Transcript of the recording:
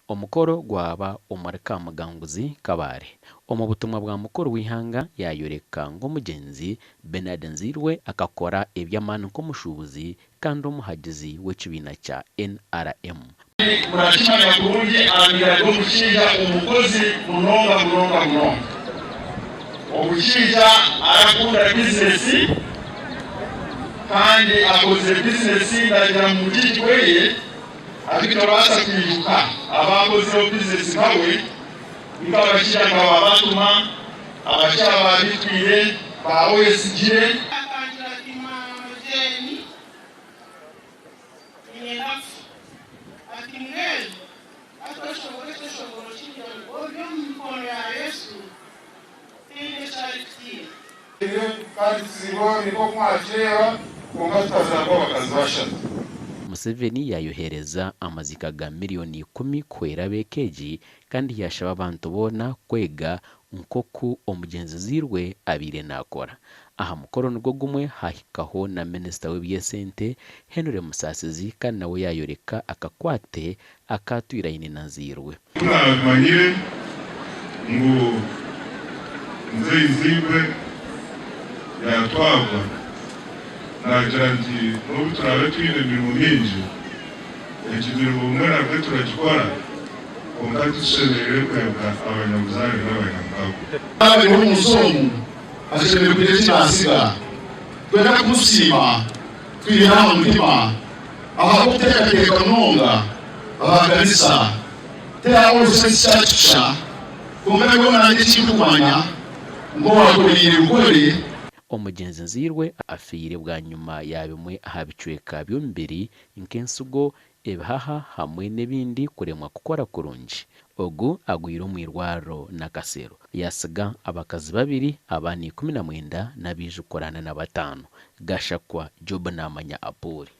Omukoro gwaba omuri Kamuganguzi, Kabale. Omu butumwa bwa mukuru w'eihanga yayoreka ngu omugyenzi Bernard Nziirwe akakora eby'amaani nk'omushuubuzi kandi omuhagizi w'ekibiina kya NRM. Murakimanya kurungi abaire ari omushaija omukozi munonga munonga munonga. Omushaija arakunda bizinesi kandi akozire bizinesi ndagira ngu mugigi gweye ahu turabaasa kwijuka abaakozireho bizinesi nkawe nk'abashaija nka ba Batuma, abashaija ba Bitwire, ba Oyesigire. Akangira ati, Maama Jane, niinyenda kufa. Ati, Mbwenu hati oshobora ekyeshongoro kigira ngu ori omu mikono ya Yesu taine eki arikutiina. Kandi tuzairwe babiri nk'oku mwakireeba, kwonka tukazaarwa abakazi bashatu. Museveni yaayohereza amaziika ga miriyoni ikumi kuhwera ab'eka egi kandi yaashaba abantu boona kwega nk'oku omugyenzi Ziirwe abaire naakora. Aha mukoro nigwo gumwe haahikaho na minisita w'eby'esente, Henry Musasizi kandi nawe yaayoreka akakwate aku atwire aine na Nziirwe. Ku naamanyire ngu Muzeeyi Nziirwe yaatwarwa, naagira nti n'obu turaabe twine emirimo mingi, egi mirimo bumwe na bumwe turagikora, kwonka titushemereire kwebwa abanyabuzaare n'abanyamukago. Abariho omu nsi omu ashemereire kugira eki naatsiga. Twenda kumusiima twihire aha mutima ahabw'okuteekateeka munonga aha kanisa. Tihariho orikuza eki kyakikusha, kwonka nyowe naanye eki ndikumanya ngu owaakoreire Rukore. Omugyenzi Nziirwe afiire bwanyima ya bimwe aha bicweka by'omubiri nk'ensigo, ebihaha hamwe n'ebindi kuremwa kukora kurungi. Ogu agwire omu irwariro Nakasero yaatsiga abakazi babiri, abaana 19 n'abaijukuru 45. Gashakwa Job Namanya Apuuli.